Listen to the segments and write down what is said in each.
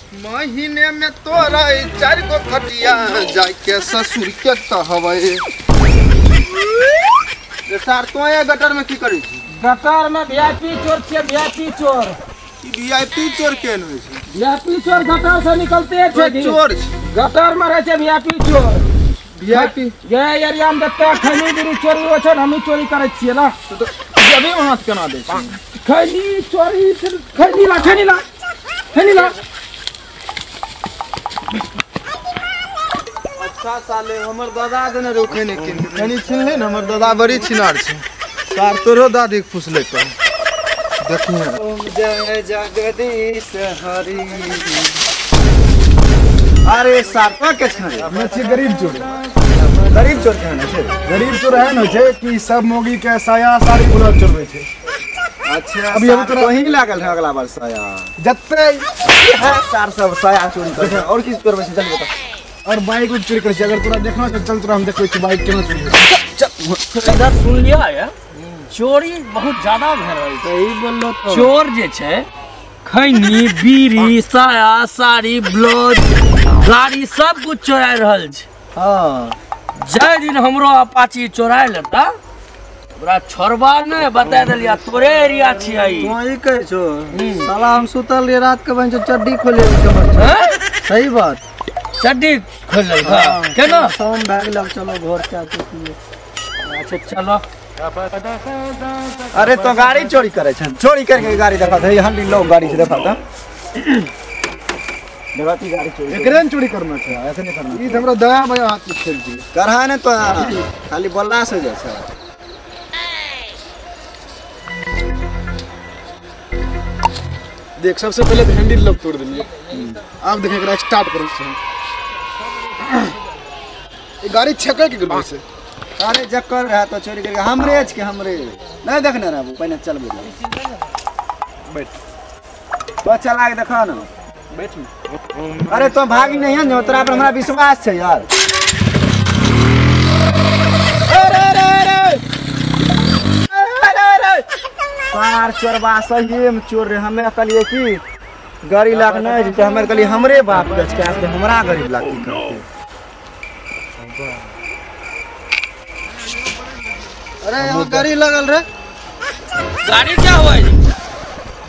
महीने में तोरा 4 गो खटिया जाके ससुर के कहबै। सर तो ये गटर में की करै छी? गटर में वीआईपी चोर छियै, वीआईपी चोर। ई वीआईपी चोर केहन होइ छै? वीआईपी चोर गटर से निकलते छै। चोर छै गटर में रहै छै वीआईपी चोर। वीआईपी ये एरिया में जते खैनी बीड़ी चोरी होइ छै, हमही चोरी करै छियै ना। तो जबे वहां से केना दै छै? खैनी चोरी, खैनी ला, खैनी ला, खैनी ला। अच्छा साले हमर दादा देने रहो खैनी कीन, खैनी छिनले न हमर दादा बड़ी छिनार छै। सार तोरो दादी के फुसले पर देखिए। ओम जय जगदीश हरि। अरे सार तो के छै? हमे छी गरीब चोर। गरीब चोर केहन छै? गरीब चोर एहन होइ छै कि सब मौगी के साया साड़ी पूरा चोरबै छै। अच्छा अभी अभी तोरा वही लागल है अगला बार साया जते सार सब साया चोरी करै छै और की चोरबै छै? चल बता। और बाइक भी चोरी करै छै। अगर तोरा देखना छै चल तोरा हम देखबै छी बाइक केना चोरी होइ छै। चल इधर सुन लिया है चोरी बहुत ज्यादा भए रहल छै। सही बोललो। तो चोर जे छै खैनी बीड़ी साया साड़ी ब्लाउज गाड़ी सब कुछ चोरा रहल छै। हां जाहि दिन हमरो अपाची चोरा लेता ओकरा छोड़बा ने बता देलिया तोरे एरिया छियै। तू ई कहै छो? साला हम सुतल रहियै रात के बहन चड्डी खोले के बच्चा। सही बात चड्डी खोल लेलका केना? शाम भए गेल चलो घर चाय पिए। अच्छा चलो। अरे तो गाड़ी चोरी करे छन, चोरी करके गाड़ी देखा था, हंडी लो गाड़ी से देखा था, देखा थी गाड़ी चोरी। एकरे ने चोरी करना छै, ऐसे नहीं करना। ई हमरा दया माया हाथ में खेल छी करहा ने तो खाली बोलला से जाइ छै। देख सबसे पहले तो हैंडल लॉक तोड़ देलिए। अब देख एकरा स्टार्ट करै छी। ई गाड़ी छेकै के गेल से? अरे जक्कर रहा तो चोरी करके हमरे के हमरे नहीं देखने रहा पहले चल बैठ तो चला के देखा ना बैठ। अरे तो भागी नहीं है ना, तोरा पर हमरा विश्वास है यार। अरे अरे अरे अरे अरे सार चोरबा सही में चोर रे। हमें कहलिए कि गाड़ी लाख नहीं जेतै, हमें कहलिए हमरे बाप के छै, हमरा गरीब लाख की करते। अरे यहाँ गाड़ी लगल रे। गाड़ी क्या हुआ है?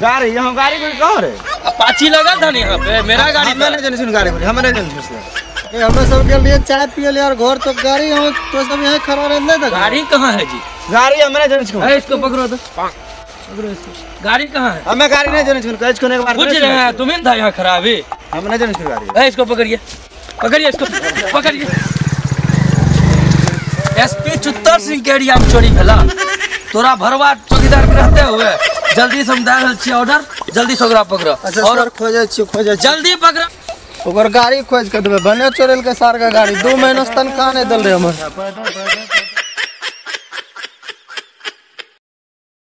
गाड़ी यहाँ गाड़ी कोई कहाँ रे? अपाची लगा था नहीं यहाँ पे मेरा गाड़ी। हमें नहीं जाने गाड़ी बोली, हमें नहीं जाने। हमें सब के लिए चाय पिए यार घर तो गाड़ी हम तो सब यहाँ खड़ा रहने दे। गाड़ी कहाँ है जी? गाड़ी हमें नहीं जाने। इसको पकड़ो तो पकड़ो इसको। गाड़ी कहाँ है? हमें गाड़ी नहीं जाने। कह एक बार पूछ रहे हैं तुम ही था यहाँ खड़ा अभी। हम नहीं जाने गाड़ी। इसको पकड़िए, पकड़िए इसको पकड़िए। एसपी चुत्तर सिंह के एरिया में चोरी भेला, तोरा भरवा चौकीदार के रहते हुए जल्दी से हम दे रहल छी ऑर्डर, जल्दी से ओकरा पकड़ो। अच्छा और खोजै छी, खोजै जल्दी पकड़ो। ओकर गाड़ी खोज के देबै, भने चोरेल के सार के गाड़ी 2 महीना से तनख्वाह नहीं देल रहे हमर।